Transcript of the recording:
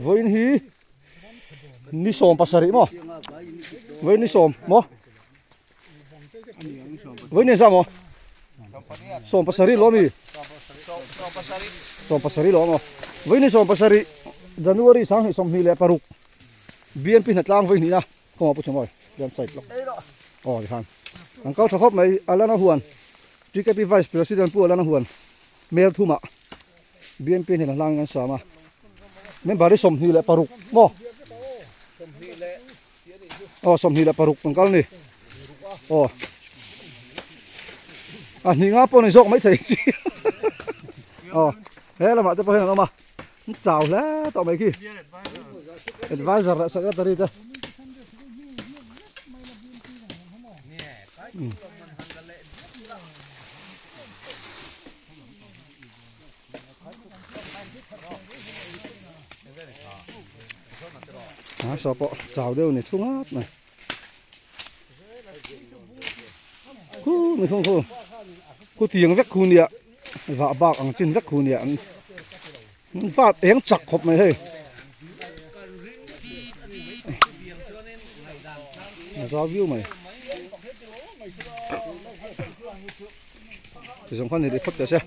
Vawiin hi ni 17 maw? Vawiin ni sawm maw? Vawiin ni za maw? 17 lawm mi? 17 lawm maw? Vawiin ni 17 January 2026 BNP hnatlang vawi hnihna kawngah pu Chamawi left side lawk. Aw tikhan an kal tha khawp mai Alana huan TKP Vice President Pu Alana huan Mel thumah BNP hnen a hlangin an sam a, member hi 26 maw? Aw 26 kan kal ni. Aw a hnih nga pawh ni zawk mai thei chi. Aw he lamah te pawh hian an awm a, an chau hle tawh mai khi. Advisor leh secretary te. A saw pawh chau deuh ni chhung at mai khu mi khung khu khu tiang vek khu nia vah bak ang chin vek khu nia an vat eng chak khawp mai hei a zau viau mai. Ti zawng khan ni leh phawt teh se.